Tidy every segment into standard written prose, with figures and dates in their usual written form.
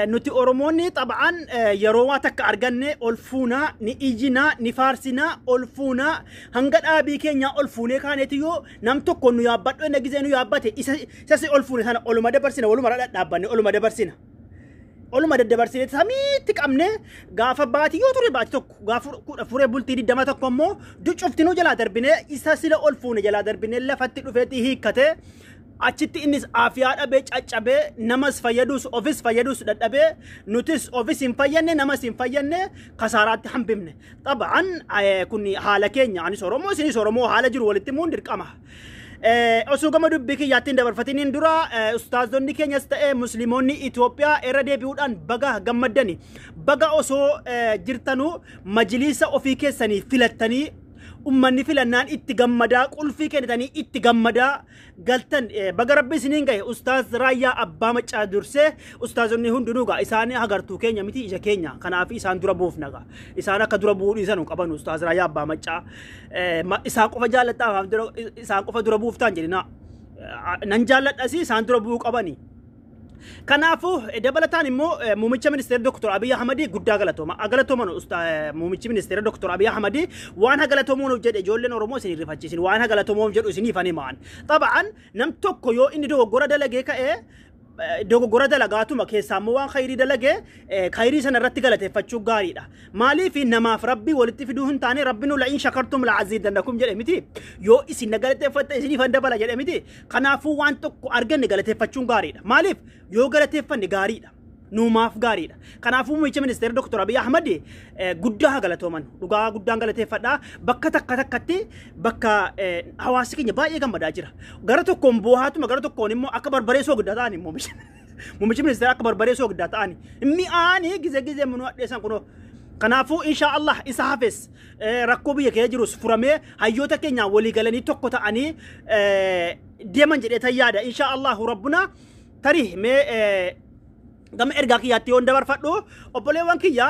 Nuti Oromoonni xaba'aan yeroo waa takka arganne ol fuunaa, ni iyyinaa, ni faarsinaa, ol fuunaa hanga dhaabii keenyaa ol fuunee kaaneeti. Yoo nam tokko nu yaabbadhu inni gizee nu yaabbate isa si ol fuune sana oluma dabarsina, waluma dhadhaabbanne oluma dabarsina. Oluma daddabarsine samiitti qabne gaafa baatii yoo ture baatii tokko gaafa 14 bultii 20 tokko immoo duccuftinuu jalaa darbine, isa sila ol fuune jalaa darbine lafatti dhufeetii hiikkatee achitti innis aafiyaa dhabee caccabee, namas fayyadus ofis fayyadus dadhabee, nutis ofis hin fayyanne, namas hin fayyanne, kasaaraatti hambifne. Xaba'an kun haala keenya. Anis Oromoo, isinis Oromoo, haala jiru walitti himuun dirqama. Osoo gama dubbii kiyyaatti hin dabarfatiniin dura, ustaazonni keenyas ta'e musliimoonni Itoophiyaa irra deebi'uudhaan baga gammaddani. Baga osoo jirtanuu majliisa ofii keessanii filattanii, ummanni filannaan itti gammadaa, qulfii kennitanii itti gammadaa galtan, baga Rabbi isiniin gahe. Ustaaz Raayyaa Abbaa Maccaa dursee ustaazonni hundinuu gaa isaan hagartuu keenya miti, ija keenya. Kanaaf isaan dura buufna gaa. Isaan akka dura bu'uu dhiisan qaban. Ustaaz Raayyaa Abbaa Maccaa isaan qofa jaallattaaf isaan qofa dura buuftaan jedhina. Nan jaalladhasi, isaan dura bu'uu qabani. Kanaafuu dabalataan immoo muummicha ministeera Dr. Abiy Ahmad guddaa galatooma. Galatooman muummichi ministeera Dr. Abiy Ahmad. Waan galatoomuuf jedhe ijoolleen Oromoo isin rifachiisin, waan galatoomuuf jedhu isiniif ani maan. Xaba'an nam tokko yoo inni dogoggora dalagee ka'ee, dogoggora dalagaatuma keessaa immoo waan khayrii dalagee, khayrii sana irratti galateeffachuu gaariidha. Maaliif namaaf Rabbii walitti fiduu hin taane? Rabbi nu "لئن شكرتم لأزيدنكم" jedhe miti. Yoo isin na galateeffatte isiniif dabala jedhe miti. Kanaafuu waan tokko arganne galateeffachuun gaariidha. Maaliif yoo galateeffanne gaariidha. Nuumaaf gaariidha. Kanaafuu muummicha ministeera Dr. Abiy Ahmad guddaa haa galatooman. Dhugaa guddaan galateeffadha. Bakka takka takkatti bakka hawaasi keenya baay'ee gammadaa jira. Gara tokkoon boohaatuma, gara tokkoon immoo akka barbaree soogiddaa ta'ani muummichi ministeera akka barbaree soogiddaa ta'ani. Mi'aanii gizee gizee munuu adheessan kunoo. Kanaafuu insha Allah isa hafes rakkoo biyya keessa jirus furamee hayyoota keenyaan walii galanii tokko ta'anii deeman jedhee tan yaada. Insha Allahu rabbuna tarii mee gama ergaa kiyyaatti yoon dabarfadhu, obboleewwan kiyya,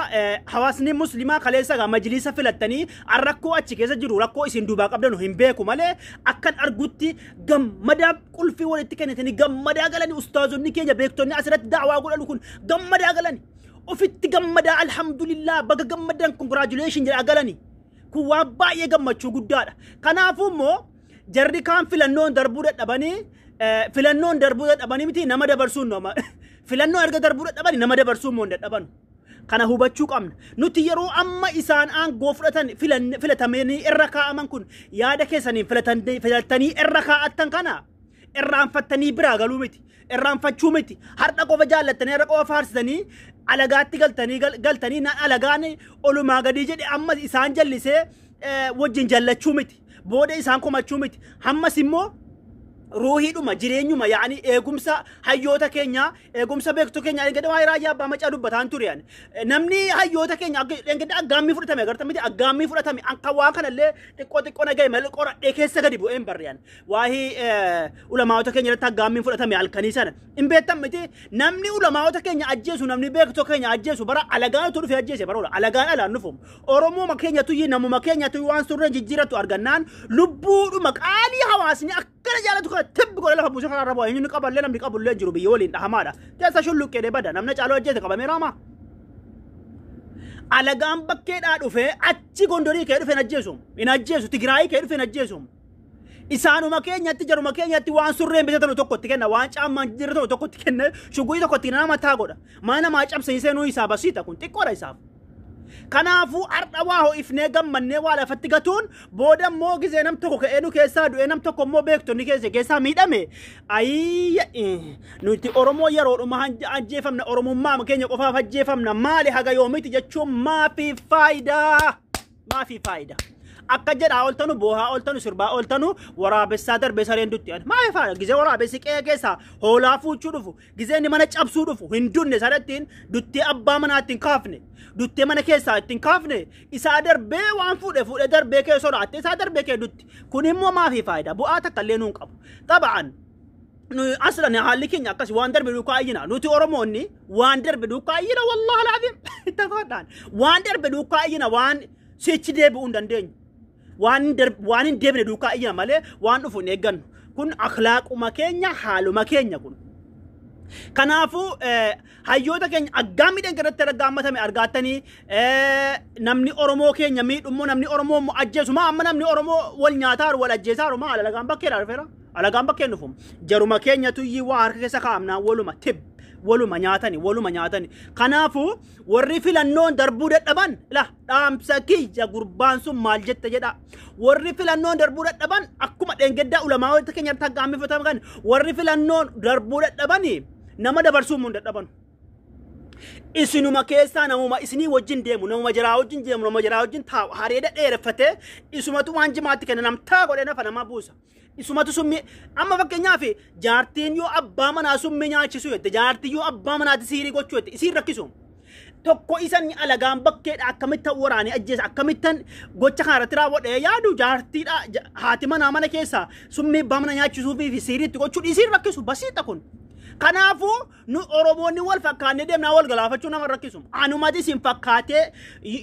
hawaasni muslimaa kaleessa gaa majliisa filattanii, rakkoo achi keessa jiru, rakkoo isin duubaa qabdanu hin beeku malee, akkan argutti gammadaa qulfii walitti kennitanii gammadaa galanii. Ustaazonni keenya, beektonni asirratti daawaa godhanu kun gammadaa galani, ofitti gammadaa, "Alhamdulillah, baga gammadan, congratulation" jedhaa galani. Kun waan baay'ee gammachuu guddaadha. Kanaafuu immoo jarri kaan filannoon darbuu dadhabanii, filannoon darbuu dadhabanii miti, nama dabarsuun nama filannoo erga darbuu dadhabanii nama dabarsuu immoo hin dadhaban. Kana hubachuu qabna. Nuti yeroo amma isaan aangoo fudhatan, filatamanii irra kaa'aman kun, yaada keessaniin filatanii irra kaa'attan kana irraanfattanii biraa galuu miti. Irraanfachuu miti. Har'a qofa jaallattanii, har'a qofa faarsitanii alagaatti galtanii alagaan olumaa gadii jedhe amma isaan jallisee wajjin jallachuu miti. Booda isaan komachuu miti. Hammas immoo ruuhiidhuma jireenyuma yaani eegumsa hayyoota keenya, eegumsa beektota keenya. Dhengedda waa'ee Raayyaa Abbaa Macaa dubbataan ture ani. Namni hayyoota keenya dhengedda aggaammii fudhatame agarta miti? Aggaammii fudhatame akka waan kanallee xiqqoo xiqqoo nagaye malee qoradhee keessa gadi bu'een barre ani. Waa'ee ulamaa'ota keenya irratti aggaammiin fudhatame halkanii sana. Hin beektan miti? Namni ulamaa'ota keenya ajjeesu, namni beektota keenya ajjeesu, bara alagaan utuu dhufee ajjeese baroodha. Alagaan alaan dhufu. Oromooma keenyatu, namuma keenyatu waan surreen jijjiiratu argannaan lubbuudhuma qaalii hawaasni akkana jaalatu kana tibbi godhe lafa buusee karaa irra bu'a. Eenyuun qaballee namni qabullee jiru biyya waliin dhahamaadha. Keessa shulluqqee bada, namni caaluu ajjeese qabamee raamaa. Alagaan bakkeedhaa dhufee achi Gondorii kee dhufee hin ajjeesu. Hin ajjeesu. Tigraayii kee dhufee hin ajjeesu. Isaanuma keenyatti, jaruma keenyatti waan surreen bitatan tokko itti kenna, waan caammaan jijjiirratan tokko itti kenna, shugurii tokko itti kenna, mataa godha. Mana namaa cabsanii seenuu isaa basiita, kun xiqqoodha isaaf. Kanaafuu har'a waa ho'ifnee gammannee waa lafatti gatuun booda immoo gizee nam tokko ka'ee nu keessaa du'ee, nam tokko immoo beektonni keessaa miidhame, ayiyya, nuti Oromoo yeroodhuma ajjeefamna, Oromummaa keenya qofaaf ajjeefamna, maali haga yoomiti jechuun maafi faayidaa? Maafi faayidaa? Akka jedhaa ooltanu, boohaa ooltanu, sirbaa ooltanu, waraabessaa darbee sareen dutti. Maafi faayidaa? Gizee waraabessi qe'ee keessaa hoolaa fuuchuu dhufu, gizee inni mana cabsuu dhufu hin dunne, sarattiin duttee abbaa manaa ittiin kaafne, duttee mana keessaa ittiin kaafne, isaa darbee waan fuudhe fuudhe darbee kee sodaatte, isaa darbee kee dutti. Kun immoo maafi faayidaa? Bu'aa takka illee nuun qabu. Xaba'an nuyi aslan haalli keenya akkas, waan darbe duukaa iyyina. Nuti Oromoonni waan darbe duukaa iyyina, wallahi alaaziim itti waan darbe duukaa iyyina, waan sichi deebi'uu hin dandeenyu. Waan hin deebine duukaa iyyina malee waan dhufu hin eeggannu. Kun akhlaaquma keenya, haaluma keenya kun. Kanaafuu hayyoota keenya aggaammiidhaan irratti argaammatame argaattanii namni Oromoo keenya miidhummoo namni Oromoo immoo ajjeesu maa amma namni Oromoo wal nyaataaru wal ajjeesaaru maa alagaan bakkeedha dhufeera alagaan bakkeen dhufu jaruma keenya tuyyii waa harka keessa kaa'amnaan waluma tib waluma nyaatani waluma nyaatani. Kanaafuu warri filannoon darbuu dadhaban la dhaamsa kiyya gurbaan sun maal jette jedha. Warri filannoon darbuu dadhaban akkuma dhengeddaa ulamaa walitti keenya irratti aggaammifaman warri filannoon darbuu dadhabani nama dabarsuu mun dadhaban. Isinuma keessaa namuma isinii wajjin deemu namuma jaraa wajjin deemu namuma jaraa wajjin taa'u hareeda dheereffatee isumatu waan jimaatti kenna namtaa godhee nafa nama buusa. Isumatu summii amma fakkeenyaaf jaartiin yoo abbaa manaa summii nyaachisu jette jaartiin yoo abbaa manaatti siirii gochuu jette isiin rakkisu. Tokko isan alagaan bakkeedha akkamittan waraanee ajjeesa akkamittan gocha kana irratti raawwadhee yaadu jaartiidha haati manaa mana keessaa summii abbaa mana nyaachisuu fi siiriitti gochuu isiin rakkisu basiidha kun. Kanaafuu nu Oromoonni wal fakkaannee deemnaa wal galaafachuu nama rakkisu. Anumati isin fakkaatee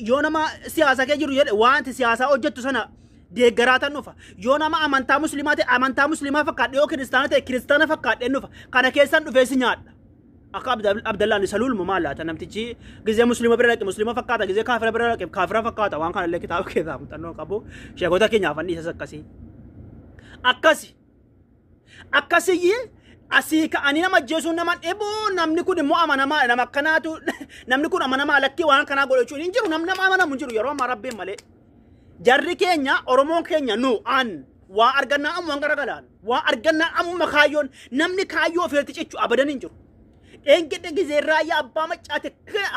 yoo nama siyaasa kee jiru jedhe wanti siyaasaa hojjettu sana deeggaraatan dhufa. Yoo nama amantaa musliimaa ta'e amantaa musliimaa fakkaadhe yoo kiristaana ta'e kiristaana fakkaadhee dhufa. Kana keessan dhufee si nyaadha. Akka Abdallaan isa lulmu maal laata namtichi gizee musliima bira dhaqe musliima fakkaata gizee kaafira bira dhaqe kaafira fakkaata waan kanallee kitaaba keessaa muuxannoo qabu sheekota keenyaaf anniisas akkasii. Akkasi. Akkasiyyi asii ka'anii nama ajjeesuun nama dhibu namni kun immoo amanamaa nama akkanaatu namni kun amanamaa lakkii waan kanaa godhachuun hin jiru namni nama amanamu hin jiru yeroo ammaa rabbiin malee. Jarri keenya Oromoon keenya nu an waa argannaa amma garagalaan waa argannaa amma kaayyoon namni kaayyoo ofirratti cichu abadan hin jiru. Dhengedde gizee raayyaa abbaa maccaate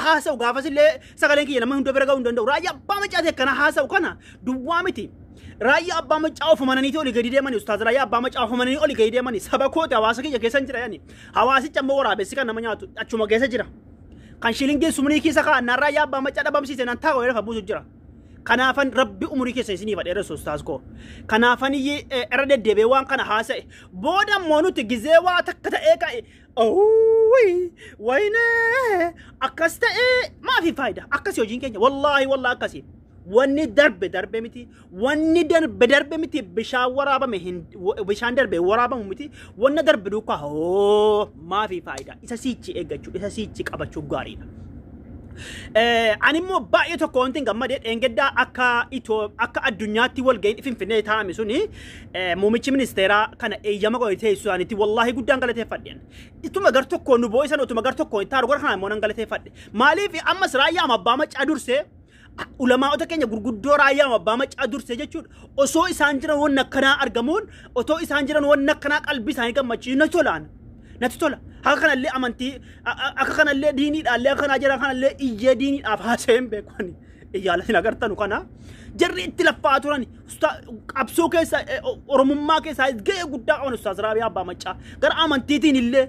haasa'u gaafas illee sagaleen kiyya nama hunda bira ga'uu hin danda'u. Raayyaa abbaa maccaate kana haasa'u kana duwwaa miti. Raayyaa abbaa maccaa ofumananiiti olii gadi deemani ustaaz raayyaa abbaa maccaa ofumananii olii gadi deemani saba kooti hawaasa kiyya keessa hin jira yani. Hawaasicha ammoo waraabessi kan nama nyaatu achuma keessa jira. Kan shilingeen sumnii keessa kaa'annaan raayyaa abbaa maccaa dhabamsiise nan taa'u lafa buusu jira. Kanaafan rabbi umurii keessa isiniif dheeressu ustaaz koo. Kanaafan irra deddeebi'ee waan kana haasa'e. Booda immoo nuti gizee waa takka ta'ee ka'e awwii wayinee akkas ta'ee maafi faayidaa akkasii hojiin keenya wallaahi wallaahi akkasii. Wanni darbe darbe miti wanni darbe darbe miti bishaan waraabame hin bishaan darbe waraabamu miti wanna darbe duukaa hoo maafi faayidaa isa siichi eeggachuu isa siichi qabachuu gaariidha. Ani immoo baay'ee tokko wanti hin gammadee dhengeddaa akka itoo akka addunyaatti wal ga'iin Finfinnee taa'ame suni muummichi ministeeraa kana eeyyama godhe teessoo isaaniitti wallaahi guddaan galateeffadheen. Ituma gar tokkoon nu boo'isan utuma gar tokkoon itti gara kanaa immoo nan galateeffadhe. Maaliif ammas raayyaa abbaa maccaa dursee ulamaa'ota keenya gurguddoo raayyaa abbaa maccaa dursee jechuudha. Osoo isaan jiran wanni akkanaa argamuun otoo isaan jiran wanni akkanaa qalbii isaanii gammachiisu natti tolaan. Natti tola. Akka kanallee amantii akka kanallee diiniidhaallee akka kanaa jiran kanallee iyyee diiniidhaaf haasa'ee hin beeku ani. Iyyaalatiin agartanu kana. Jarri itti laffaa turan qabsoo keessa Oromummaa keessaa ga'ee guddaa qaban Ustaaz Raayyaa Abbaa Maccaa. Gara amantiitiin illee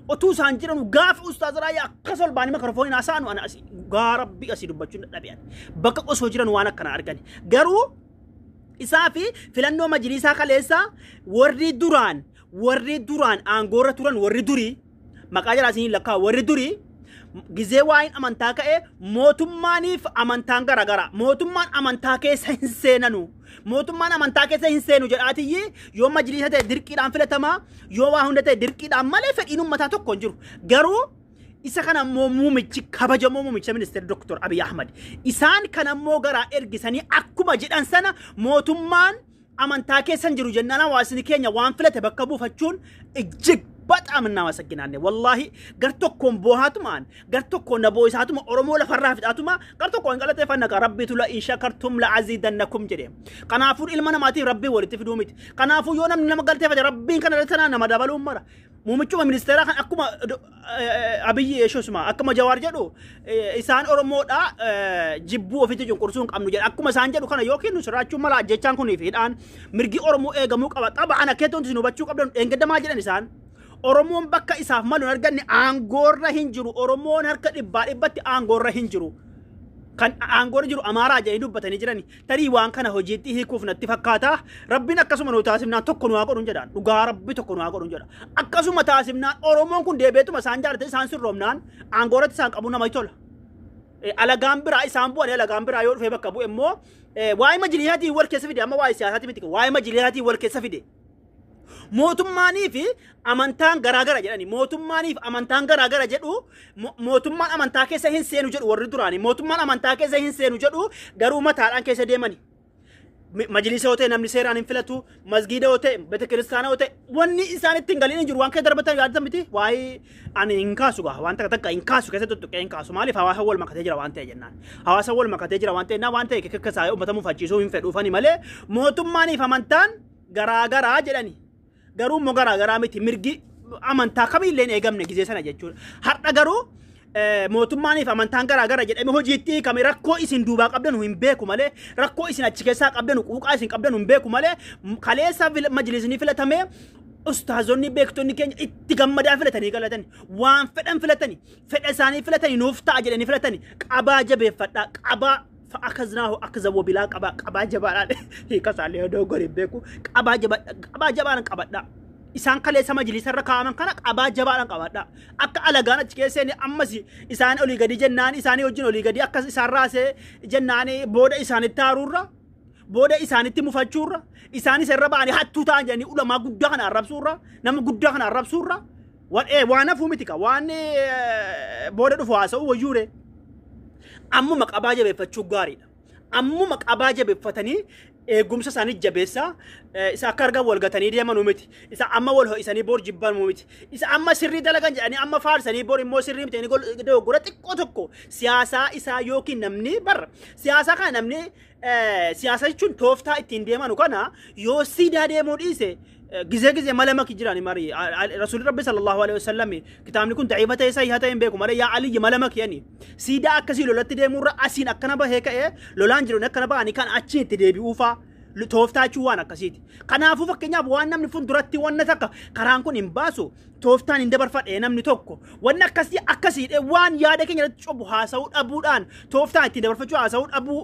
otuu isaan jiran gaafa Ustaaz Raayyaa akkas ol baanii makarafooniin haasa'anu ana asii gaa rabbi asii dubbachuun dadhabee bakka osoo jiran waan akkanaa argani. Garuu isaa fi filannoo majliisaa kaleessaa warri duraan aangoorra turan warri durii maqaa jalaa isinii lakkaa warri durii gizee waa'een amantaa ka'e mootummaaniif amantaan garagara mootummaan amantaa keessa hin seenanu mootummaan amantaa keessa hin seenu jedhaatiyyi yoo majliisa ta'e dirqiidhaan filatamaa yoo waa hunda ta'e dirqiidhaan malee fedhiin uummataa tokko hin jiru garuu isa kana immoo muumichi kabajamoo muumicha ministeera Dr. Abiy Ahmad isaan kana immoo garaa ergisanii akkuma jedhan sana mootummaan amantaa keessa hin jiru jennaan hawaasni keenya waan filate bakka buufachuun ijjig በጣም እናመሰግናለን። ወላሂ ገርቶኮን ቦሃቱማን ገርቶኮን ነቦይሳቱማ ኦሮሞ ለፈራ ፍጣቱማ ገርቶኮን ገለቴፈነቀ ረቢቱ ለኢን ሸከርቱም ለአዚደነኩም ጀዴ ከናፉን ilma namaatiif rabbiin walitti fiduu miti. Kanaafuu yoo namni nama galateeffate rabbiin kana irratti nama dabaluu mara. Muumichuma ministeeraa kan akkuma Abiyyi Yeeshosuma akkuma Jawaar jedhu isaan Oromoodha jibbuu ofitti cunqursuu hin qabnu jedha. Akkuma isaan jedhu kana yookiin nu sirraachuu mala jechaan kunii fi hidhaan mirgi Oromoo eegamuu qaba. Xaba'an akkeetti wanti isin hubachuu qabdan dheengaddamaa jedhan isaan. Oromoon bakka isaaf malu hin arganne aangoorra hin jiru. Oromoon harka dhibbaa dhibbatti aangoorra hin jiru. Kan aangoorra jiru Amaaraa jedhanii dubbatanii jirani. Tarii waan kana hojiitti hiikuuf natti fakkaata. Rabbiin akkasuma nu taasifnaan tokko nu haa godhuun jedhaan. Dhugaa rabbi tokko nu haa godhuun jedha. Akkasuma taasifnaan Oromoon kun deebi'eetuma isaan jaalate isaan sirroomnaan aangoorratti isaan qabu namatti tola. Alagaan biraa isaan bu'anii alagaan biraa yoo dhufee bakka bu'e immoo waa'ee majlisaatiin wal keessa fide amma waa'ee siyaasaatii miti waa'ee majlisaatiin wal keessa fide. Mootummaanii fi amantaan garaagara jedhani. Mootummaanii fi amantaan garaagara jedhu, mootummaan amantaa keessa hin seenu jedhu warri duraanii. Mootummaan amantaa keessa hin seenu jedhu, garuu mataadhaan keessa deemani. Majlisa yoo ta'e namni seeraan hin filatu, masgiida yoo ta'e, beeta kiristaana yoo ta'e, wanni isaan ittiin galiin hin jiru waan keessa darbatan yaadatan miti. Waa'ee ani hin kaasu gaa, waan takka takka hin kaasu, keessa tuttuqee hin kaasu. Maaliif? Hawaasa wal makatee jira waan ta'e jennaan. Hawaasa wal makatee jira waan ta'e waan ta'e kekka isaa uummata mufachiisuu hin fedhuufani malee mootummaaniif amantaan garaagaraa jedhani. Garuu immoo garaagaraa miti, mirgi amantaa kamiillee hin eegamne gizee sana jechuudha. Har'a garuu mootummaaniif amantaan garaagara jedhame hojiitti hiikame. Rakkoo isin duubaa qabdanu hin beeku malee, rakkoo isin achi keessaa qabdanu, quuqaa isin qabdanu hin beeku malee, kaleessa majlisni filatame ustaazonni beektonni keenya itti gammadaa filatanii galatani, waan fedhan filatani, fedha isaanii filatani, nuuf ta'a jedhanii filatani. Qabaa jabeeffadhaa, qabaa fa'akaznaahu akka zawwabilaa, qabaa qabaa jabaadhaan hiika isaallee dogoggoree beeku, qabaa jabaadhaan qabadhaa. Isaan kaleessa majlisa irra kaa'aman kana qabaa jabaadhaan qabadhaa. Akka alagaan achi keessa ammas isaan olii gadi jennaan isaanii wajjin olii gadi akka isaan raasee jennaan booda isaanitti haaruurra, booda isaanitti mufachuurra, isaanis irra ba'anii hattuu ta'an jedhanii ulamaa guddaa kana arrabsuurra, nama guddaa kana arrabsuurra, waan hafuu miti ka waan booda dhufu haasa'u wayyuure. Ammuma qabaa jabeeffachuu gaariidha. Ammuma qabaa jabeeffatanii eegumsa isaanii jabeessaa, isa akka argan wal gatanii deemanuu miti. Isa amma wal ho'isanii bor jibbanuu miti. Isa amma sirrii dalagan jedhanii amma faarsanii bor immoo sirrii miti dogoggora xiqqoo tokko siyaasaa isaa yookiin namni barra siyaasaa kana, namni siyaasa jechuun tooftaa ittiin deemanu kana yoo siidaa deemuu dhiise gizee gizee mala maki jiran mari. Rasuulli Rabbi sallallahu alaihi wasallam, kitaabni kun da'iifa ta'e sahiha ta'e hin beeku malee, yaa Aliyyi mala maki yani siidaa akkasii lolatti deemurra asiin akkana bahee ka'ee lolaan jiru akkana bahanii kan achiin itti deebi'uufaa tooftaa jechuun waan akkasiiti. Kanaafuu fakkeenyaaf waan namni fuulduratti wanna takka karaan kun hin baasu, tooftaan hin dabarfadhe, namni tokko wanni akkasii akkasiidhe waan yaada keenya irratti cubu haasa'uu dhabuudhaan tooftaan ittiin dabarfachuu haasa'uu dhabuu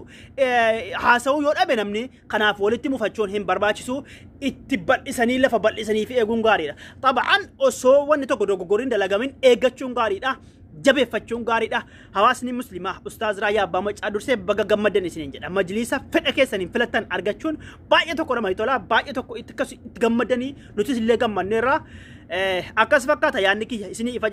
haasa'uu yoo dhabe namni, kanaaf walitti mufachuun hin barbaachisu. Itti bal'isanii lafa bal'isanii fi eeguun gaariidha. Xaba'aan osoo wanni tokko dogoggorri hin dalagamin eeggachuun gaariidha. Jabeeffachuun gaariidha. Hawaasni muslimaa Ustaaz Raayyaa Abbaa Macaa dursee baga gammaddan isiniin jedha. Majliisa fedha keessaniin filattan argachuun baay'ee tokko namatti tola. Baay'ee tokko itti gammaddanii, nutis illee gammanneerra. Akkas fakkaata yaadni kiyya isinii ifa.